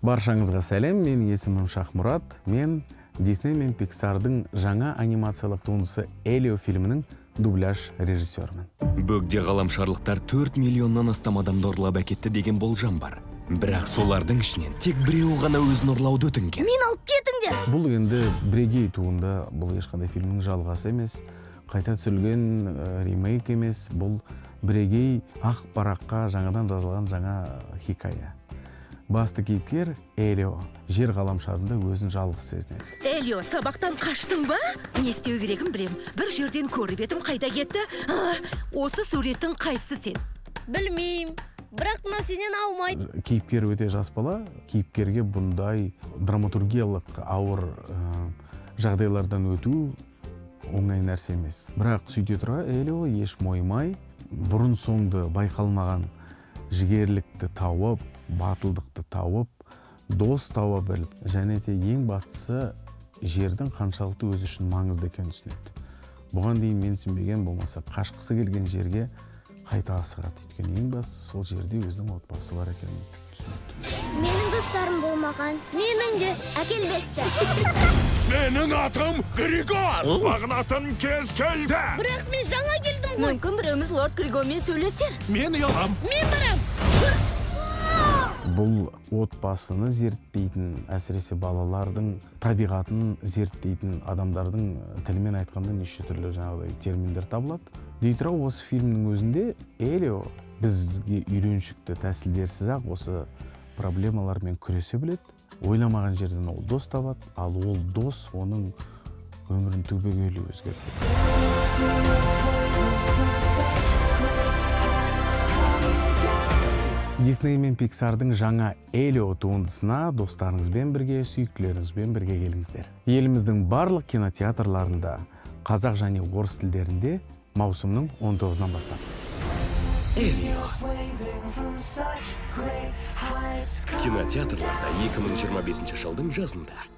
Баршаңызға сәлем, менің есімім Шахмұрат. Мен Дисней мен Пиксардың жаңа анимациялық туындысы «Элио» фильмінің дубляж режиссерімін. Бөгде ғаламшарлықтар 4 миллионнан астам адамды ұрлап әкетті деген болжам бар. Бірақ солардың ішінен тек біреуі ғана өзін ұрлауды өтінген. Мені алып кетіңдер! Бұл енді бірегей туынды, бұл ешқандай фильмнің жалғасы емес, қайта түсірілген ремейк емес, бұл бірегей ақ параққа жаңадан жазылған жаңа хикая. Басты кейіпкер Элио жер ғаламшарында өзін жалғыз сезінеді. Элио, сабақтан қаштың ба? Не істеу керегін білем. Бір жерден көріп едім, қайда кетті? А, осы суреттің қайсысы сен? Білмеймін, бірақ мынау сенен аумайды. Кейіпкер өте жас бала, кейіпкерге бұндай драматургиялық ауыр жағдайлардан өту оңай нәрсе емес. Бірақ сөйте тұра Элио еш мойымай, бұрын соңды байқалмаған жігерлікті тауып, батылдықты тауып, дос таба біліп, және де ең бастысы жердің қаншалықты өзі үшін маңызды екенін түсінеді. Бұған дейін менсінбеген, болмаса қашқысы келген жерге қайта асығады, өйткені ең бастысы сол жерде өзінің отбасы бар екенін түсінеді. Менің достарым болмаған. Менің де. Әкел бесті. Менің атым Григор. Бағынатын кез келді. Бірақ мен жаңа келдім ғой. Мүмкін, біреуміз лорд Григомен сөйлесер. Мен ұялам. Мен барам. Бұл отбасыны зерттейтін, әсіресе балалардың табиғатын зерттейтін адамдардың тілімен айтқанда, неше түрлі жаңағыдай терминдер табылады. Дей тұра, осы фильмнің өзінде Элио бізге үйреншікті тәсілдерсіз ақ осы проблемалармен күресе біледі. Ойламаған жерден ол дос табады, ал ол дос оның өмірін түбегейлі өзгертеді. Дисней мен Пиксардың жаңа «Элио» туындысына достарыңызбен бірге, сүйіктілеріңізбен бірге келіңіздер. Еліміздің барлық кинотеатрларында қазақ және орыс тілдерінде маусымның 19-ынан бастап. Элио. Кинотеатрларда 2025 жылдың жазында.